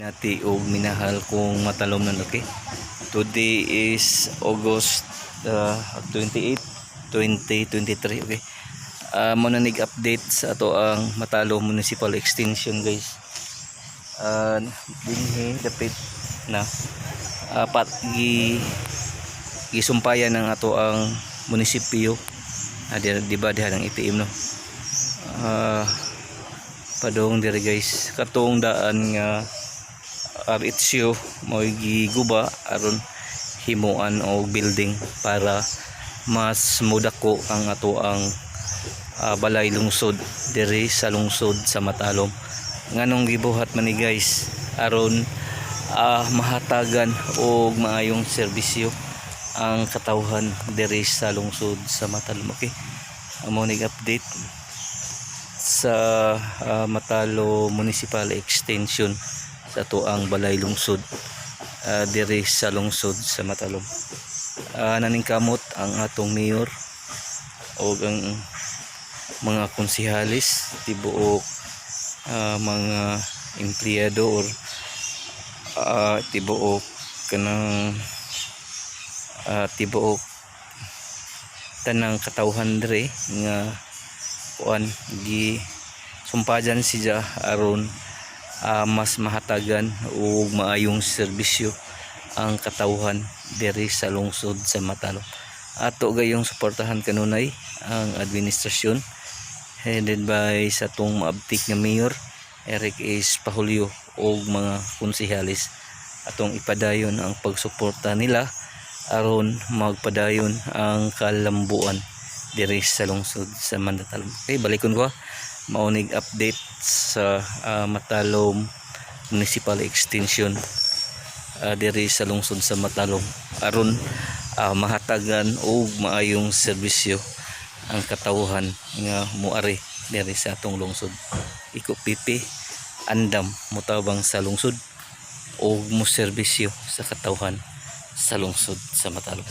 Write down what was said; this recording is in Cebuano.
Nati og minahal kong matalomnon, okay. Today is August 28, 2023, okay. Mo na nig update sa ato ang Matalom Municipal Extension, guys. Dinhi dapit na pat gi gisumpayan ng ato ang munisipyo. Di ba diha ng ATM, no? Padung diri, guys, katong daan nga RHU mo giguba aron himuan og building para mas mudako ang ato ang balay lungsod diri sa lungsod sa Matalom. Nganong gibuhat man ni, guys? Aron mahatagan og maayong serbisyo ang katawhan diri sa lungsod sa Matalom, okay. Amo nig update sa Matalo Municipal Extension sa ato ang balay lungsod diri sa lungsod sa Matalom. Naningkamot ang atong mayor o ang mga konsehalis, tibuok mga empleyado or tibuok kanang tibuok tanang katawhan diri nga kuan, gi sumpajan siya aron mas mahatagan ug maayong serbisyo ang katawhan diri sa lungsod sa Matalom. Ato gayong suportahan kanunay ang administrasyon headed by sa atong maabtik nga mayor Eric S. Pahulyo ug mga konsehalis. Atong ipadayon ang pagsuporta nila aron magpadayon ang kalambuan diri sa lungsod sa Matalom. Okay, balikon ko. Maunig update sa Matalom Municipal Extension diri sa lungsod sa Matalom aron mahatagan og maayong serbisyo ang katawhan nga muari diri sa atong lungsod. Iko pipi andam motabang sa lungsod o mo serbisyo sa katawhan sa lungsod sa Matalom.